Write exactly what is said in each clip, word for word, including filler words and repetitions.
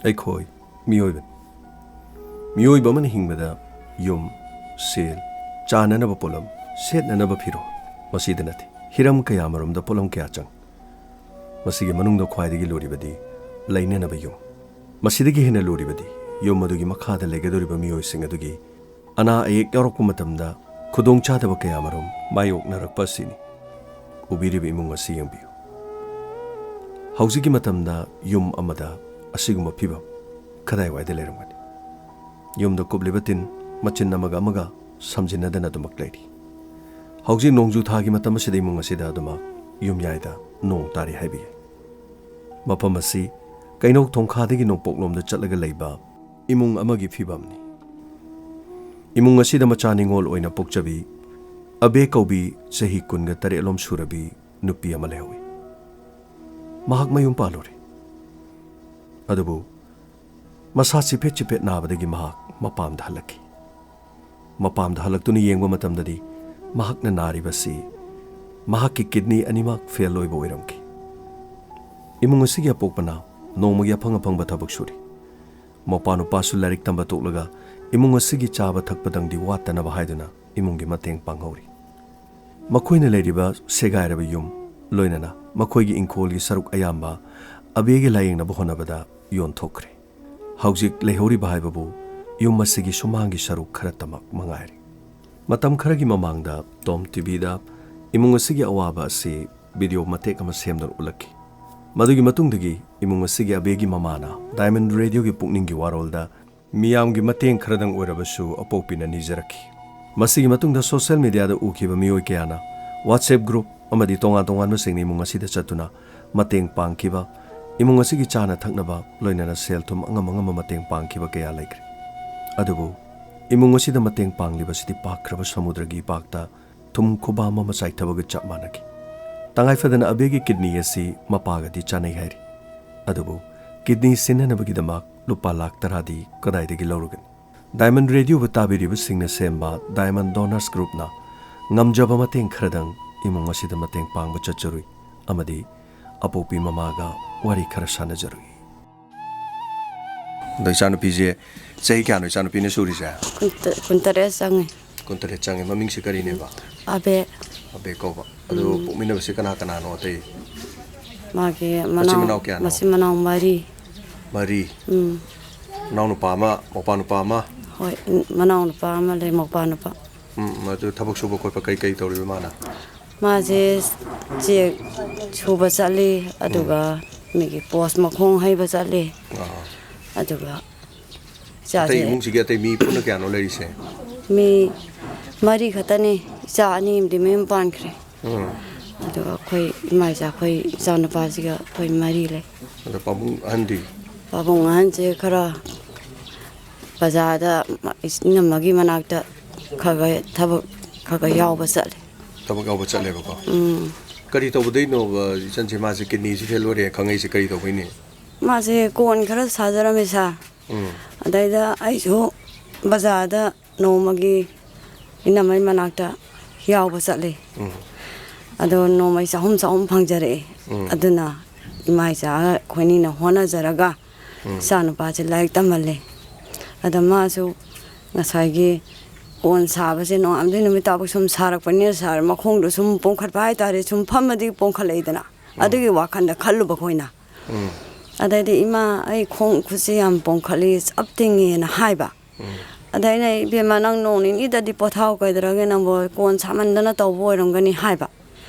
ꯑꯩꯈꯣꯏ ꯃꯤꯑꯣꯏꯕꯅꯤ꯫ ꯃꯤꯑꯣꯏꯕ ꯑꯃꯅ ꯍꯤꯡꯕꯗ ꯌꯨꯝ, ꯁꯦꯜ, ꯆꯥꯅꯅꯕ ꯄꯣꯠꯂꯝ, ꯁꯦꯠꯅꯅꯕ ꯐꯤꯔꯣꯜ, ꯃꯁꯤꯗ ꯅꯠꯇꯦ, ꯍꯤꯔꯝ ꯀꯌꯥꯃꯔꯣꯝꯗ ꯄꯣꯠꯂꯝ ꯀꯌꯥ ꯆꯪ꯫ ꯃꯁꯤꯒꯤ ꯃꯅꯨꯡꯗ ꯈ꯭ꯋꯥꯏꯗꯒꯤ ꯂꯨꯔꯤꯕꯗꯤ ꯂꯩꯅꯅꯕ ꯌꯨꯝ꯫ ꯃꯁꯤꯗꯒꯤ ꯍꯦꯟꯅ ꯂꯨꯔꯤꯕꯗꯤ ꯌꯨꯝ ꯑꯗꯨꯒꯤ ꯃꯈꯥꯗ ꯂꯩꯒꯗꯧꯔꯤꯕ ꯃꯤꯑꯣꯏꯁꯤꯡ ꯑꯗꯨꯒꯤ ꯑꯅꯥ ꯑꯌꯦꯛ ꯌꯥꯎꯔꯛꯄ ꯃꯇꯝꯗ ꯈꯨꯗꯣꯡꯆꯥꯗꯕ ꯀꯌꯥꯃꯔꯨꯝ ꯃꯥꯌꯣꯛꯅꯔꯛꯄ ꯑꯁꯤꯅꯤ꯫ ꯎꯕꯤꯔꯤꯕ ꯏꯃꯨꯡ ꯑꯁꯤ ꯌꯦꯡꯕꯤꯌꯨ꯫ ꯍꯧꯖꯤꯛꯀꯤ ꯃꯇꯝꯗ ꯌꯨꯝ ꯑꯃꯗ ꯑꯁꯤꯒꯨꯝꯕ ꯐꯤꯕꯝ ꯀꯗꯥꯏꯋꯥꯏꯗ ꯂꯩꯔꯝꯒꯅꯤ? ꯌꯨꯝꯗ ꯀꯨꯞꯂꯤꯕ ꯇꯤꯟ ꯃꯆꯤꯟ ꯑꯃꯒ ꯑꯃꯒ ꯁꯝꯖꯤꯟꯅꯗꯅ ꯑꯗꯨꯃꯛ ꯂꯩꯔꯤ꯫ ꯍꯧꯖꯤꯛ ꯅꯣꯡꯖꯨ ꯊꯥꯒꯤ ꯃꯇꯝ ꯑꯁꯤꯗ ꯏꯃꯨꯡ ꯑꯁꯤꯗ ꯑꯗꯨꯃꯛ ꯌꯨꯝꯌꯥꯏꯗ ꯅꯣꯡ ꯇꯥꯔꯤ ꯍꯥꯏꯕ ꯌꯥꯏ꯫ ꯃꯐꯝ ꯑꯁꯤ ꯀꯩꯅꯧ ꯊꯣꯡꯈꯥꯗꯒꯤ ꯅꯣꯡꯄꯣꯛꯂꯣꯝꯗ ꯆꯠꯂꯒ ꯂꯩꯕ ꯏꯃꯨꯡ ꯑꯃꯒꯤ ꯐꯤꯕꯝꯅꯤ꯫ ꯏꯃꯨꯡ ꯑꯁꯤꯗ ꯃꯆꯥ ꯅꯤꯉꯣꯜ ꯑꯣꯏꯅ ꯄꯣꯛꯆꯕꯤ ꯑꯕꯦ ꯀꯧꯕꯤ ꯆꯍꯤ ꯀꯨꯟꯒ ꯇꯔꯦꯠꯂꯣꯝ ꯁꯨꯔꯕꯤ ꯅꯨꯄꯤ ꯑꯃ ꯂꯩꯍꯧꯏ꯫ ꯃꯍꯥꯛ ꯃꯌꯨꯝ ꯄꯥꯜꯂꯨꯔꯦ꯫ ꯑꯗꯨꯕꯨ ꯃꯁꯥ ꯆꯤꯐꯦꯠ ꯆꯤꯐꯦꯠ ꯅꯥꯕꯗꯒꯤ ꯃꯍꯥꯛ ꯃꯄꯥꯝꯗ ꯍꯜꯂꯛꯈꯤ꯫ ꯃꯄꯥꯝꯗ ꯍꯜꯂꯛꯇꯨꯅ ꯌꯦꯡꯕ ꯃꯇꯝꯗꯗꯤ ꯃꯍꯥꯛꯅ ꯅꯥꯔꯤꯕꯁꯤ ꯃꯍꯥꯛꯀꯤ ꯀꯤꯗꯅꯤ ꯑꯅꯤꯃꯛ ꯐꯦꯜ ꯑꯣꯏꯕ ꯑꯣꯏꯔꯝꯈꯤ꯫ ꯏꯃꯨꯡ ꯑꯁꯤꯒꯤ ꯑꯄꯣꯛꯄꯅ ꯅꯣꯡꯃꯒꯤ ꯑꯐꯪ ꯑꯐꯪꯕ ꯊꯕꯛ ꯁꯨꯔꯤ꯫ ꯃꯄꯥ ꯅꯨꯄꯥꯁꯨ ꯂꯥꯏꯔꯤꯛ ꯇꯝꯕ ꯇꯣꯛꯂꯒ ꯏꯃꯨꯡ ꯑꯁꯤꯒꯤ ꯆꯥꯕ ꯊꯛꯄꯗꯪꯗꯤ ꯋꯥꯠꯇꯅꯕ ꯍꯥꯏꯗꯨꯅ ꯏꯃꯨꯡꯒꯤ ꯃꯇꯦꯡ ꯄꯥꯡꯍꯧꯔꯤ꯫ ꯃꯈꯣꯏꯅ ꯂꯩꯔꯤꯕ ꯁꯦꯒꯥꯏꯔꯕ ꯌꯨꯝ, ꯂꯣꯏꯅꯅ ꯃꯈꯣꯏꯒꯤ ꯏꯪꯈꯣꯜꯒꯤ ꯁꯔꯨꯛ ꯑꯌꯥꯝꯕ ꯑꯕꯦꯒꯤ ꯂꯥꯌꯦꯡꯅꯕ ꯍꯣꯠꯅꯕꯗ ꯌꯣꯟꯊꯣꯛꯈ꯭ꯔꯦ꯫ ꯍꯧꯖꯤꯛ ꯂꯩꯍꯧꯔꯤꯕ ꯍꯥꯏꯕꯕꯨ ꯌꯨꯝ ꯑꯁꯤꯒꯤ ꯁꯨꯃꯥꯡꯒꯤ ꯁꯔꯨꯛ ꯈꯔꯇꯃꯛ ꯃꯉꯥꯏꯔꯦ꯫ ꯃꯇꯝ ꯈꯔꯒꯤ ꯃꯃꯥꯡꯗ ꯇꯣꯝ ꯇꯤꯚꯤꯗ ꯏꯃꯨꯡ ꯑꯁꯤꯒꯤ ꯑꯋꯥꯕ ꯑꯁꯤ ꯚꯤꯗꯤꯑꯣ ꯃꯇꯦꯛ ꯑꯃ ꯁꯦꯝꯗꯨꯅ ꯎꯠꯂꯛꯈꯤ꯫ ꯃꯗꯨꯒꯤ ꯃꯇꯨꯡꯗꯒꯤ ꯏꯃꯨꯡ ꯑꯁꯤꯒꯤ ꯑꯕꯦꯒꯤ ꯃꯃꯥꯅ ꯗꯥꯏꯃꯟ ꯔꯦꯗꯤꯑꯣꯒꯤ ꯄꯨꯛꯅꯤꯡꯒꯤ ꯋꯥꯔꯣꯜꯗ ꯃꯤꯌꯥꯝꯒꯤ ꯃꯇꯦꯡ ꯈꯔꯗꯪ ꯑꯣꯏꯔꯕꯁꯨ ꯑꯄꯣꯛꯄꯤꯅ ꯅꯤꯖꯔꯛꯈꯤ꯫ ꯃꯁꯤꯒꯤ ꯃꯇꯨꯡꯗ ꯁꯣꯁꯤꯌꯦꯜ ꯃꯤꯗꯤꯌꯥꯗ ꯎꯈꯤꯕ ꯃꯤꯑꯣꯏ ꯀꯌꯥꯅ WhatsApp ꯒ꯭ꯔꯨꯞ ꯑꯃꯗꯤ ꯇꯣꯉꯥꯟ ꯇꯣꯉꯥꯟꯕꯁꯤꯡꯅ ꯏꯃꯨꯡ ꯑꯁꯤꯗ ꯆꯠꯇꯨꯅ ꯃꯇꯦꯡ ꯄꯥꯡꯈꯤꯕ, ꯏꯃꯨꯡ ꯑꯁꯤꯒꯤ ꯆꯥꯅ ꯊꯛꯅꯕ ꯂꯣꯏꯅꯅ ꯁꯦꯜ ꯊꯨꯝ ꯑꯉꯝ ꯑꯉꯝꯕ ꯃꯇꯦꯡ ꯄꯥꯡꯈꯤꯕ ꯀꯌꯥ ꯂꯩꯈ꯭ꯔꯦ꯫ ꯑꯗꯨꯕꯨ ꯏꯃꯨꯡ ꯑꯁꯤꯗ ꯃꯇꯦꯡ ꯄꯥꯡꯂꯤꯕꯁꯤꯗꯤ ꯄꯥꯛꯈ꯭ꯔꯕ ꯁꯃꯨꯗ꯭ꯔꯒꯤ ꯏꯄꯥꯛꯇ ꯊꯨꯝ ꯈꯨꯕꯥꯝ ꯑꯃ ꯆꯥꯏꯊꯕꯒ ꯆꯞ ꯃꯥꯟꯅꯈꯤ꯫ ꯇꯉꯥꯏ ꯐꯗꯅ ꯑꯕꯦꯒꯤ ꯀꯤꯗꯅꯤ ꯑꯁꯤ ꯃꯄꯥꯒꯗꯤ ꯆꯥꯅꯩ ꯍꯥꯏꯔꯤ꯫ ꯑꯗꯨꯕꯨ ꯀꯤꯗꯅꯤ ꯁꯤꯟꯅꯅꯕꯒꯤꯗꯃꯛ ꯂꯨꯄꯥ ꯂꯥꯈ ꯇꯔꯥꯗꯤ ꯀꯗꯥꯏꯗꯒꯤ ꯂꯧꯔꯨꯒꯅꯤ? ꯗꯥꯏꯃꯟ ꯔꯦꯗꯤꯑꯣꯕꯨ ꯇꯥꯕꯤꯔꯤꯕꯁꯤꯡꯅ ꯁꯦꯝꯕ ꯗꯥꯏꯃꯟ ꯗꯣꯅꯔꯁ ꯒ꯭ꯔꯨꯞꯅ ꯉꯝꯖꯕ ꯃꯇꯦꯡ ꯈꯔꯗꯪ ꯏꯃꯨꯡ ꯑꯁꯤꯗ ꯃꯇꯦꯡ ꯄꯥꯡꯕ ꯆꯠꯆꯔꯨꯏ ꯑꯃꯗꯤ ꯑꯄꯣꯛꯄꯤ ꯃꯃꯥꯒ ꯋꯥꯔꯤ ꯈꯔ ꯁꯥꯟꯅꯖꯔꯨꯏ꯫ ꯑꯗꯣ ꯏꯆꯥꯅꯨꯄꯤꯁꯦ ꯆꯍꯤ ꯀꯌꯥꯅꯣ ꯏꯆꯥꯅꯨꯄꯤꯅ ꯁꯨꯔꯤꯁꯦ? ꯀꯨꯟꯇ-, ꯀꯨꯟꯇꯔꯦꯠ ꯆꯪꯉꯦ꯫ ꯀꯨꯟꯇꯔꯦꯠ ꯆꯪꯉꯦ꯫ ꯃꯃꯤꯡꯁꯦ ꯀꯔꯤꯅꯦꯕ? ꯑꯕꯦ꯫ ꯑꯕꯦ ꯀꯧꯕ꯫ ꯑꯗꯣ ꯎꯝ꯫ ꯄꯣꯛꯃꯤꯟꯅꯕꯁꯦ ꯀꯅꯥ ꯀꯅꯥꯅꯣ ꯑꯇꯩ? ꯃꯥꯒꯤ ꯃꯆꯤꯟ ꯃꯅꯥꯎ, ꯃꯅꯥꯎ ꯀꯌꯥꯅꯣ? ꯃꯆꯤꯟ ꯃꯅꯥꯎ ꯃꯔꯤ꯫ ꯃꯔꯤ? ꯎꯝ꯫ ꯃꯅꯥꯎ ꯅꯨꯄꯥ ꯑꯃ, ꯃꯧꯄꯥ ꯅꯨꯄꯥ ꯑꯃ? ꯍꯣꯏ, ꯃꯅꯥꯎ ꯅꯨꯄꯥ ꯑꯃ ꯂꯩ, ꯃꯧꯄꯥ ꯅꯨꯄꯥ꯫ ꯎꯝ, ꯑꯗꯨ ꯊꯕꯛ ꯁꯨꯕ ꯈꯣꯠꯄ ꯀꯩ ꯀꯩ ꯇꯧꯔꯤꯕ ꯃꯥꯅ? ꯃꯥꯁꯦ ꯆꯦꯛ ꯁꯨꯕ ꯆꯠꯂꯤ, ꯎꯝ꯫ ꯑꯗꯨꯒ ꯃꯤꯒꯤ ꯄꯣꯁ ꯃꯈꯣꯡ ꯍꯩꯕ ꯆꯠꯂꯤ꯫ ꯑꯥ꯫ ꯑꯗꯨꯒ ꯏꯆꯥꯁꯦ ꯑꯇꯩ ꯏꯃꯨꯡꯁꯤꯒꯤ ꯑꯇꯩ ꯃꯤ ꯄꯨꯟꯅ ꯀꯌꯥꯅꯣ ꯂꯩꯔꯤꯁꯦ? ꯃꯤ ꯃꯔꯤ ꯈꯛꯇꯅꯤ꯫ ꯏꯆꯥ ꯑꯅꯤ ꯑꯃꯗꯤ ꯃꯌꯨꯝ ꯄꯥꯟꯈ꯭ꯔꯦ꯫ ꯎꯝ꯫ ꯑꯗꯨꯒ ꯑꯩꯈꯣꯏ ꯏꯃꯥ ꯏꯆꯥ, ꯑꯩꯈꯣꯏ ꯏꯆꯥꯅꯨꯄꯥꯁꯤꯒ ꯑꯩꯈꯣꯏ ꯃꯔꯤ ꯂꯩ꯫ ꯑꯗꯣ ꯄꯥꯕꯨꯡ ꯑꯍꯟꯗꯤ? ꯄꯥꯕꯨꯡ ꯑꯍꯟꯁꯦ ꯈꯔ ꯕꯖꯥꯔꯗ ꯏꯅꯝꯃꯒꯤ ꯃꯅꯥꯛꯇ ꯈꯔ ꯈꯔ ꯊꯕꯛ ꯈꯔ ꯈꯔ ꯌꯥꯎꯕ ꯆꯠꯂꯦ꯫ ꯊꯕꯛ ꯌꯥꯎꯕ ꯆꯠꯂꯦꯕꯀꯣ? ꯎꯝ꯫ ꯀꯔꯤ ꯇꯧꯕꯗꯩꯅꯣꯕ ꯏꯆꯟꯁꯦ, ꯃꯥꯁꯦ ꯀꯤꯗꯅꯤꯁꯤ ꯐꯦꯜ ꯑꯣꯏꯔꯦ ꯈꯪꯉꯛꯏꯁꯦ ꯀꯔꯤ ꯇꯧꯕꯩꯅꯤ? ꯃꯥꯁꯦ ꯀꯣꯟ ꯈꯔ ꯁꯥꯖꯔꯝꯃꯦ ꯁꯥꯔ꯫ ꯎꯝ꯫ ꯑꯗꯩꯗ ꯑꯩꯁꯨ ꯕꯖꯥꯔꯗ ꯅꯣꯡꯃꯒꯤ ꯏꯅꯝꯃꯩ ꯃꯅꯥꯛꯇ ꯌꯥꯎꯕ ꯆꯠꯂꯤ꯫ ꯎꯝ꯫ ꯑꯗꯣ ꯅꯣꯡꯃꯩ ꯆꯍꯨꯝ ꯆꯍꯨꯝ ꯐꯪꯖꯔꯛꯑꯦ꯫ ꯎꯝ꯫ ꯑꯗꯨꯅ ꯏꯃꯥ ꯏꯆꯥꯒ ꯑꯩꯈꯣꯏꯅꯤꯅ ꯍꯣꯠꯅꯖꯔꯒ ꯎꯝ꯫ ꯏꯆꯥꯅꯨꯄꯥꯁꯦ ꯂꯥꯏꯔꯤꯛ ꯇꯝꯍꯜꯂꯦ꯫ ꯑꯗ ꯃꯥꯁꯨ ꯉꯁꯥꯏꯒꯤ ꯀꯣꯟ ꯁꯥꯕꯁꯦ ꯅꯣꯡꯉꯥꯟꯕꯗꯩ ꯅꯨꯃꯤꯠ ꯇꯥꯕ ꯁꯨꯝ ꯁꯥꯔꯛꯄꯅꯤꯅ ꯁꯥꯔ ꯃꯈꯣꯡꯗꯣ ꯁꯨꯝ ꯄꯣꯝꯈꯠꯄ ꯍꯥꯏꯇꯥꯔꯦ, ꯁꯨꯝ ꯐꯝꯃꯗꯤ ꯄꯣꯝꯈꯠꯂꯛꯏꯗꯅ꯫ ꯎꯝ꯫ ꯑꯗꯨꯒꯤ ꯋꯥꯈꯜꯗ ꯈꯜꯂꯨꯕ ꯑꯩꯈꯣꯏꯅ꯫ ꯎꯝ꯫ ꯑꯗꯩꯗꯤ, "ꯏꯃꯥ, ꯑꯩ ꯈꯣꯡ ꯈꯨꯠꯁꯦ ꯌꯥꯝ ꯄꯣꯝꯈꯠꯂꯤ, ꯆꯞ ꯇꯤꯡꯉꯦꯅ" ꯍꯥꯏꯕ꯫ ꯎꯝ꯫ ꯑꯗ ꯑꯩꯅ, "ꯏꯕꯦꯝꯃ, ꯅꯪ ꯅꯣꯡ ꯅꯤꯅꯤꯗꯗꯤ ꯄꯣꯊꯥꯎ, ꯀꯩꯗꯧꯔꯒꯦ ꯅꯪꯕꯨ? ꯀꯣꯟ ꯁꯥꯃꯟꯗꯅ ꯇꯧꯕ ꯑꯣꯏꯔꯝꯒꯅꯤ" ꯍꯥꯏꯕ꯫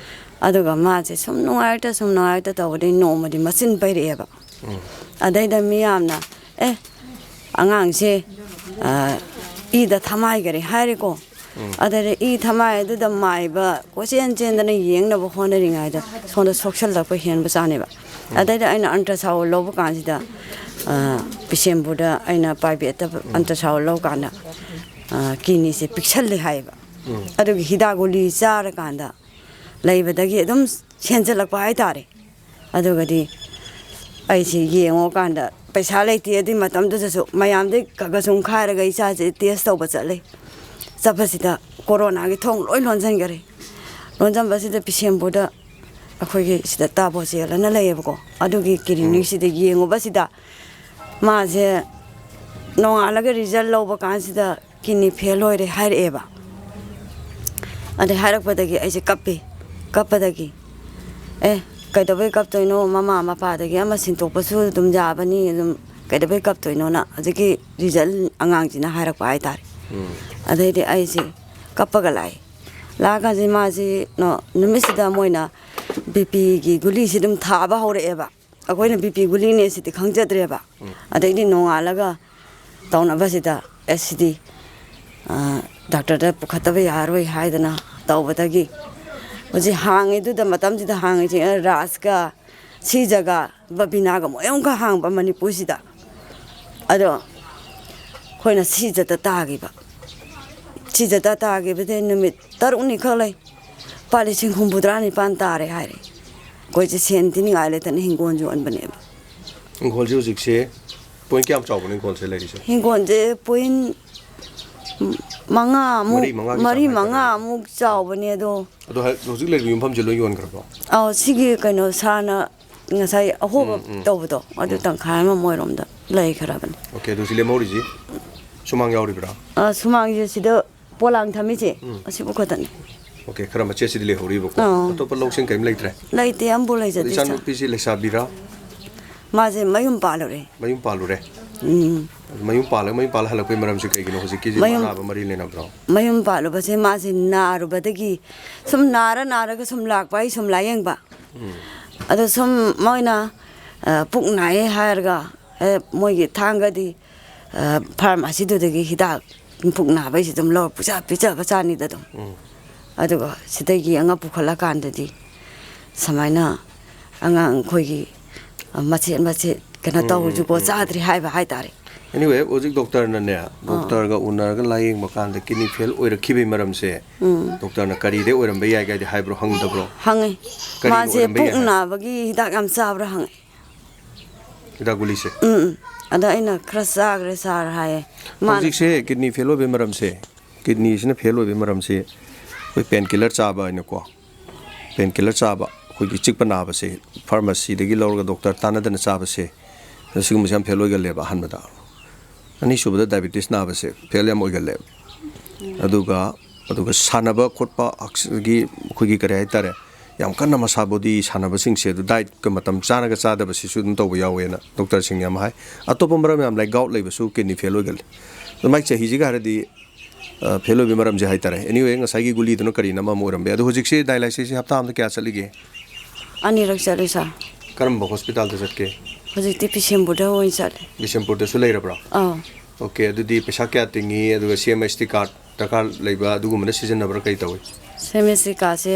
ꯑꯗꯨꯒ ꯃꯥꯁꯦ ꯁꯨꯝ ꯅꯨꯡꯉꯥꯏꯔꯛꯇ, ꯁꯨꯝ ꯅꯨꯡꯉꯥꯏꯔꯛꯇ ꯇꯧꯕꯗꯩ ꯅꯣꯡꯃꯗꯤ ꯃꯆꯤꯟ ꯄꯩꯔꯛꯑꯦꯕ꯫ ꯎꯝ꯫ ꯑꯗꯩꯗ ꯃꯤꯌꯥꯝꯅ, "ꯑꯦ, ꯑꯉꯥꯡꯁꯦ, ꯑ, ꯏꯗ ꯊꯃꯥꯏꯈꯔꯦ" ꯍꯥꯏꯔꯦꯀꯣ꯫ ꯎꯝ꯫ ꯑꯗꯩꯗ ꯏ ꯊꯃꯥꯏ ꯑꯗꯨꯗ ꯃꯥꯏꯕ ꯀꯣꯏꯆꯦꯟ ꯆꯦꯟꯗꯅ ꯌꯦꯡꯅꯕ ꯍꯣꯠꯅꯔꯤꯉꯩꯗ ꯁꯣꯝꯗ ꯁꯣꯛꯆꯜꯂꯛꯄ ꯍꯦꯟꯕ ꯆꯥꯅꯦꯕ꯫ ꯎꯝ꯫ ꯑꯗꯩꯗ ꯑꯩꯅ ultrasound ꯂꯧꯕ ꯀꯥꯟꯁꯤꯗ, ꯑ, ꯕꯤꯁꯦꯝꯄꯨꯔꯗ ꯑꯩꯅ privateꯇ ꯎꯝ꯫ Ultrasound ꯂꯧꯀꯥꯟꯗ, ꯑ, kidneyꯁꯦ ꯄꯤꯛꯁꯜꯂꯦ ꯍꯥꯏꯌꯦꯕ꯫ ꯎꯝ꯫ ꯑꯗꯨꯒꯤ ꯍꯤꯗꯥꯛ ꯒꯨꯂꯤ ꯆꯥꯔꯀꯥꯟꯗ ꯂꯩꯕꯗꯒꯤ ꯑꯗꯨꯝ ꯍꯦꯟꯖꯜꯂꯛꯄ ꯍꯥꯏꯇꯥꯔꯦ꯫ ꯑꯗꯨꯒꯗꯤ ꯑꯩꯁꯤ ꯌꯦꯡꯉꯨꯀꯥꯟꯗ ꯄꯩꯁꯥ ꯂꯩꯇꯦ꯫ ꯑꯗꯨꯏ ꯃꯇꯝꯗꯨꯗꯁꯨ ꯃꯌꯥꯝꯗꯩ ꯈꯔ ꯈꯔ ꯁꯨꯝ ꯈꯥꯏꯔꯒ ꯏꯆꯥꯁꯦ test ꯇꯧꯕ ꯆꯠꯂꯦ꯫ ꯆꯠꯄꯁꯤꯗ ꯀꯣꯔꯣꯅꯥꯒꯤ ꯊꯣꯡ ꯂꯣꯏ ꯂꯣꯟꯁꯤꯟꯈꯔꯦ꯫ ꯂꯣꯟꯁꯤꯟꯕꯁꯤꯗ ꯕꯤꯁꯦꯝꯄꯨꯔꯗ ꯑꯩꯈꯣꯏꯒꯤ ꯁꯤꯗ ꯇꯥꯕꯣ ꯆꯦꯜꯂꯅ ꯂꯩꯌꯦꯕꯀꯣ, ꯑꯗꯨꯒꯤ ꯎꯝ꯫ Clinicꯁꯤꯗ ꯌꯦꯡꯉꯨꯕꯁꯤꯗ ꯃꯥꯁꯦ ꯅꯣꯡꯉꯥꯜꯂꯒ ꯔꯤꯖꯜ ꯂꯧꯕ ꯀꯥꯟꯁꯤꯗ ꯀꯤꯗꯅꯤ ꯐꯦꯜ ꯑꯣꯏꯔꯦ ꯍꯥꯏꯔꯛꯑꯦꯕ꯫ ꯑꯗꯩ ꯍꯥꯏꯔꯛꯄꯗꯒꯤ ꯑꯩꯁꯦ ꯀꯞꯄꯦ꯫ ꯀꯞꯄꯗꯒꯤ, "ꯑꯦ, ꯀꯩꯗꯧꯕꯩ ꯀꯞꯇꯣꯏꯅꯣ? ꯃꯃꯥ ꯃꯄꯥꯗꯒꯤ ꯑꯃ ꯁꯤꯟꯗꯣꯛꯄꯁꯨ ꯑꯗꯨꯝ ꯌꯥꯕꯅꯤ, ꯑꯗꯨꯝ ꯀꯩꯗꯧꯕꯩ ꯀꯞꯇꯣꯏꯅꯣꯅ?" ꯍꯧꯖꯤꯛꯀꯤ ꯔꯤꯖꯜ ꯑꯉꯥꯡꯁꯤꯅ ꯍꯥꯏꯔꯛꯄ ꯍꯥꯏꯇꯥꯔꯦ꯫ ꯎꯝ꯫ ꯑꯗꯩꯗꯤ ꯑꯩꯁꯦ ꯀꯞꯄꯒ ꯂꯥꯛꯑꯦ꯫ ꯂꯥꯛꯑꯀꯥꯟꯁꯤꯗ ꯃꯥꯁꯤ ꯅꯣ-, ꯅꯨꯃꯤꯠꯁꯤꯗ ꯃꯣꯏꯅ ꯕꯤ ꯄꯤꯒꯤ ꯒꯨꯂꯤꯁꯤ ꯑꯗꯨꯝ ꯊꯥꯕ ꯍꯧꯔꯛꯑꯦꯕ꯫ ꯑꯩꯈꯣꯏꯅ ꯕꯤ ꯄꯤ ꯒꯨꯂꯤꯅꯦ ꯁꯤꯗꯤ ꯈꯪꯖꯗ꯭ꯔꯦꯕ꯫ ꯎꯝ꯫ ꯑꯗꯩꯗꯤ ꯅꯣꯡꯉꯥꯜꯂꯒ ꯇꯧꯅꯕꯁꯤꯗ, "ꯑꯦ, ꯁꯤꯗꯤ, ꯑ, ꯗꯥꯛꯇꯔꯗ ꯄꯨꯈꯠꯇꯕ ꯌꯥꯔꯔꯣꯏ" ꯍꯥꯏꯗꯅ ꯇꯧꯕꯗꯒꯤ ꯍꯧꯖꯤꯛ ꯍꯥꯡꯉꯤꯗꯨꯗ, ꯃꯇꯝꯁꯤꯗ ꯍꯥꯡꯉꯤꯁꯤ ꯔꯥꯖꯀ ꯁꯤꯖꯒ ꯕꯕꯤꯅꯥꯒ ꯃꯣꯏ ꯑꯍꯨꯝꯈꯛ ꯍꯥꯡꯕ ꯃꯅꯤꯄꯨꯔꯁꯤꯗ꯫ ꯑꯗꯣ ꯑꯩꯈꯣꯏꯅ ꯁꯤꯖꯗ ꯇꯥꯈꯤꯕ꯫ ꯁꯤꯖꯗ ꯇꯥꯈꯤꯕꯗꯩ ꯅꯨꯃꯤꯠ ꯇꯔꯨꯛꯅꯤ ꯈꯛ ꯂꯩ, ꯂꯨꯄꯥ ꯂꯤꯁꯤꯡ ꯍꯨꯝꯐꯨꯇꯔꯥ ꯅꯤꯄꯥꯟ ꯇꯥꯔꯦ ꯍꯥꯏꯔꯦ꯫ ꯑꯩꯈꯣꯏꯁꯦ ꯁꯦꯟ ꯊꯤꯅꯤꯡꯉꯥꯏ ꯂꯩꯇꯅ ꯍꯤꯡꯒꯣꯜ ꯌꯣꯟꯕꯅꯦꯕ꯫ ꯍꯤꯡꯈꯣꯜꯁꯦ ꯍꯧꯖꯤꯛꯁꯦ ꯄꯣꯏꯟ ꯀꯌꯥꯝ ꯆꯥꯎꯕꯅꯣ ꯍꯤꯡꯈꯣꯜꯁꯦ ꯂꯩꯔꯤꯁꯦ? ꯍꯤꯡꯒꯣꯜꯁꯦ ꯄꯣꯏꯟ ꯃꯉꯥꯃꯨꯛ, ꯃꯔꯤ, ꯃꯉꯥꯒꯤ ꯆꯥꯡ ꯃꯔꯤ, ꯍꯥꯏꯇꯥꯔꯦ꯫ ꯃꯉꯥꯃꯨꯛ ꯆꯥꯎꯕꯅꯦ ꯑꯗꯣ꯫ ꯑꯗꯣ ꯍ-, ꯍꯧꯖꯤꯛ ꯂꯩꯔꯤꯕ ꯌꯨꯝꯐꯝꯁꯦ ꯂꯣꯏ ꯌꯣꯟꯈ꯭ꯔꯕꯣ? ꯑꯧ, ꯁꯤꯒꯤ ꯀꯩꯅꯣ ꯁꯥꯔꯅ ꯉꯁꯥꯏ ꯑꯍꯣꯕ ꯎꯝ, ꯎꯝ꯫ ꯇꯧꯕꯗꯣ, ꯑꯗꯨ ꯎꯝ꯫ ꯇꯪꯈꯥꯏ ꯑꯃ ꯃꯣꯏꯔꯣꯝꯗ ꯂꯩꯈ꯭ꯔꯕꯅꯤ꯫ ꯑꯣꯀꯦ, ꯑꯗꯨ ꯁꯤ ꯂꯦꯝꯍꯧꯔꯤꯁꯤ ꯁꯨꯃꯥꯡ ꯌꯥꯎꯔꯤꯕ꯭ꯔꯥ? ꯑ, ꯁꯨꯃꯥꯡꯁꯦ ꯁꯤꯗ ꯄꯣꯂꯥꯡ ꯊꯝꯃꯤꯁꯦ, ꯎꯝ꯫ ꯑꯁꯤꯕꯨ ꯈꯛꯇꯅꯤ꯫ ꯑꯣꯀꯦ, ꯈꯔ ꯃꯆꯦꯠꯁꯤꯗꯤ ꯂꯩꯍꯧꯔꯤꯕꯀꯣ꯫ ꯑꯥ꯫ ꯑꯇꯣꯞꯄ ꯂꯧꯁꯤꯡ ꯀꯔꯤꯝ ꯂꯩꯇ꯭ꯔꯦ? ꯂꯩꯇꯦ, ꯑꯝꯕꯨ ꯑꯗꯨ ꯂꯩꯖꯗꯦ, ꯏꯆꯥ꯫ ꯏꯆꯥꯅꯨꯄꯤꯁꯤ ꯂꯩꯁꯥꯕꯤꯔꯥ? ꯃꯥꯁꯦ ꯃꯌꯨꯝ ꯄꯥꯜꯂꯨꯔꯦ꯫ ꯃꯌꯨꯝ ꯄꯥꯜꯂꯨꯔꯦ? ꯎꯝ꯫ ꯃꯌꯨꯝ ꯄꯥꯜꯂꯒ, ꯃꯌꯨꯝ ꯄꯥꯜꯂ ꯍꯜꯂꯛꯄꯩ ꯃꯔꯝꯁꯤ ꯀꯩꯒꯤꯅꯣ? ꯍꯧꯖꯤꯛꯀꯤꯁꯤ ꯃꯌꯨꯝ ꯑꯅꯥꯕ ꯃꯔꯤ ꯂꯩꯅꯕ꯭ꯔꯣ? ꯃꯌꯨꯝ ꯄꯥꯜꯂꯨꯕꯁꯦ ꯃꯥꯁꯦ ꯅꯥꯔꯨꯕꯗꯒꯤ ꯁꯨꯝ ꯅꯥꯔ ꯅꯥꯔꯒ ꯁꯨꯝ ꯂꯥꯛꯄ, ꯑꯩ ꯁꯨꯝ ꯂꯥꯌꯦꯡꯕ꯫ ꯎꯝ꯫ ꯑꯗꯣ ꯁꯨꯝ ꯃꯣꯏꯅ, ꯑ, ꯄꯨꯛ ꯅꯥꯏꯌꯦ ꯍꯥꯏꯔꯒ, ꯑꯦ, ꯃꯣꯏꯒꯤ ꯊꯥꯡꯒꯗꯤ, ꯑ, ꯐꯥꯔꯃꯥꯁꯤꯗꯨꯗꯒꯤ ꯍꯤꯗꯥꯛ ꯄꯨꯛ ꯅꯥꯕꯩꯁꯤ ꯑꯗꯨꯝ ꯂꯧꯔ ꯄꯨꯆꯥ ꯄꯤꯖꯕ ꯆꯥꯅꯤꯗ ꯑꯗꯨꯝ꯫ ꯎꯝ꯫ ꯑꯗꯨꯒ ꯁꯤꯗꯒꯤ ꯑꯉꯥꯡ ꯄꯨꯈꯠꯂꯀꯥꯟꯗꯗꯤ ꯁꯨꯃꯥꯏꯅ ꯑꯉꯥꯡ ꯑꯩꯈꯣꯏꯒꯤ, ꯑ, ꯃꯆꯦꯠ ꯃꯆꯦꯠ ꯀꯩꯅꯣ ꯎꯝ, ꯎꯝ, ꯇꯧꯔꯁꯨꯀꯣ, ꯎꯝ, ꯎꯝ꯫ ꯆꯥꯗ꯭ꯔꯤ ꯍꯥꯏꯕ ꯍꯥꯏꯇꯥꯔꯦ꯫ Anyway, ꯍꯧꯖꯤꯛ ꯗꯣꯛꯇꯔꯅꯅꯦ, ꯑꯥ꯫ ꯗꯣꯛꯇꯔꯒ ꯎꯅꯔꯒ ꯂꯥꯌꯦꯡꯕ ꯀꯥꯟꯗ ꯀꯤꯗꯅꯤ ꯐꯦꯜ ꯑꯣꯏꯔꯛꯈꯤꯕꯒꯤ ꯃꯔꯝꯁꯦ ꯎꯝ꯫ ꯗꯣꯛꯇꯔꯅ ꯀꯔꯤꯗꯩ ꯑꯣꯏꯔꯝꯕ ꯌꯥꯏ ꯀꯥꯏꯗꯤ ꯍꯥꯏꯕ꯭ꯔꯣ, ꯍꯪꯗꯕ꯭ꯔꯣ? ꯍꯪꯉꯦ꯫ ꯀꯔꯤꯅ ꯃꯥꯁꯦ ꯑꯣꯏꯔꯝꯕ ꯄꯨꯛ ꯌꯥꯏ ꯍꯥꯏ? ꯅꯥꯕꯒꯤ ꯍꯤꯗꯥꯛ ꯌꯥꯝ ꯆꯥꯕ꯭ꯔꯥ ꯍꯪꯉꯦ꯫ ꯍꯤꯗꯥꯛ ꯒꯨꯂꯤꯁꯦ? ꯎꯝ, ꯎꯝ꯫ ꯑꯗ ꯑꯩꯅ, "ꯈꯔ ꯆꯥꯈ꯭ꯔꯦ ꯁꯥꯔ" ꯍꯥꯏꯌꯦ꯫ ꯃꯥꯅ ꯍꯧꯖꯤꯛꯁꯦ ꯀꯤꯗꯅꯤ ꯐꯦꯜ ꯑꯣꯏꯕꯒꯤ ꯃꯔꯝꯁꯦ, ꯀꯤꯗꯅꯤꯁꯤꯅ ꯐꯦꯜ ꯑꯣꯏꯕꯒꯤ ꯃꯔꯝꯁꯦ ꯑꯩꯈꯣꯏ ꯄꯦꯟ ꯀꯤꯂꯔ ꯆꯥꯕ ꯍꯥꯏꯅꯀꯣ, ꯄꯦꯟ ꯀꯤꯂꯔ ꯆꯥꯕ, ꯑꯩꯈꯣꯏꯒꯤ ꯆꯤꯛꯄ ꯅꯥꯕꯁꯦ ꯐꯥꯔꯃꯥꯁꯤꯗꯒꯤ ꯂꯧꯔꯒ ꯗꯣꯛꯇꯔ ꯇꯥꯟꯅꯗꯅ ꯆꯥꯕꯁꯦ, ꯁꯤꯒꯨꯝꯕꯁꯦ ꯌꯥꯝ ꯐꯦꯜ ꯑꯣꯏꯒꯜꯂꯦꯕ ꯑꯍꯥꯟꯕꯗ꯫ ꯑꯅꯤꯁꯨꯕꯗ ꯗꯥꯏꯕꯤꯇꯤꯁ ꯅꯥꯕꯁꯦ ꯐꯦꯜ ꯌꯥꯝ ꯑꯣꯏꯒꯜꯂꯦꯕ꯫ ꯑꯗꯨꯒ ꯑꯗꯨꯒ ꯁꯥꯟꯅꯕ ꯈꯣꯠꯄ ꯍꯛꯆꯒꯤ ꯑꯩꯈꯣꯏꯒꯤ ꯀꯔꯤ ꯍꯥꯏꯇꯥꯔꯦ, ꯌꯥꯝ ꯀꯟꯅ ꯃꯁꯥ ꯕꯣꯗꯤ ꯁꯥꯟꯅꯕꯁꯤꯡꯁꯦ ꯑꯗꯨ ꯗꯥꯏꯠꯀ ꯃꯇꯝ ꯆꯥꯅꯒ ꯆꯥꯗꯕꯁꯤꯁꯨ ꯑꯗꯨꯝ ꯇꯧꯕ ꯌꯥꯎꯋꯦꯅ ꯗꯣꯛꯇꯔꯁꯤꯡ ꯌꯥꯝ ꯍꯥꯏ꯫ ꯑꯇꯣꯞꯄ ꯃꯔꯝ ꯌꯥꯝ ꯂꯩ, ꯒꯥꯎꯠ ꯂꯩꯕꯁꯨ ꯀꯤꯗꯅꯤ ꯐꯦꯜ ꯑꯣꯏꯒꯜꯂꯤ꯫ ꯑꯗꯨ ꯃꯥꯏ ꯆꯍꯤꯁꯤꯒ ꯍꯥꯏꯔꯗꯤ ꯐꯦꯜ ꯑꯣꯏꯕꯒꯤ ꯃꯔꯝꯁꯦ ꯍꯥꯏꯇꯥꯔꯦ꯫ ꯑꯦꯅꯤꯋꯦ, ꯉꯁꯥꯏꯒꯤ ꯒꯨꯂꯤꯗꯨꯅ ꯀꯔꯤꯅꯣ ꯑꯃ ꯑꯣꯏꯔꯝꯕ ꯌꯥꯏ꯫ ꯑꯗꯣ ꯍꯧꯖꯤꯛꯁꯦ ꯗꯥꯏꯂꯥꯏꯁꯤꯁꯁꯦ ꯍꯞꯇꯥ ꯑꯃꯗ ꯀꯌꯥ ꯆꯠꯂꯤꯒꯦ? ꯑꯅꯤꯔꯛ ꯆꯠꯂꯤ ꯁꯥꯔ꯫ ꯀꯔꯝꯕ ꯍꯣꯁꯄꯤꯇꯥꯜꯗ ꯆꯠꯀꯦ? ꯍꯧꯖꯤꯛꯇꯤ ꯕꯤꯁꯦꯝꯄꯨꯔꯗ ꯑꯣꯏꯅ ꯆꯠꯂꯦ꯫ ꯕꯤꯁꯦꯝꯄꯨꯔꯗꯁꯨ ꯂꯩꯔꯕ꯭ꯔꯣ? ꯑꯥ꯫ ꯑꯣꯀꯦ, ꯑꯗꯨꯗꯤ ꯄꯩꯁꯥ ꯀꯌꯥ ꯇꯤꯡꯉꯤ? ꯑꯗꯨꯒ ꯁꯤ ꯑꯦꯝ ꯑꯦꯁ ꯇꯤ ꯀꯥꯔꯠ ꯗꯔꯀꯥꯔ ꯂꯩꯕ ꯑꯗꯨꯒꯨꯝꯕꯅ ꯁꯤꯖꯤꯟꯅꯕ꯭ꯔꯥ, ꯀꯔꯤ ꯇꯧꯏ? ꯁꯤ ꯑꯦꯝ ꯑꯦꯁ ꯇꯤ ꯀꯥꯔꯠꯁꯦ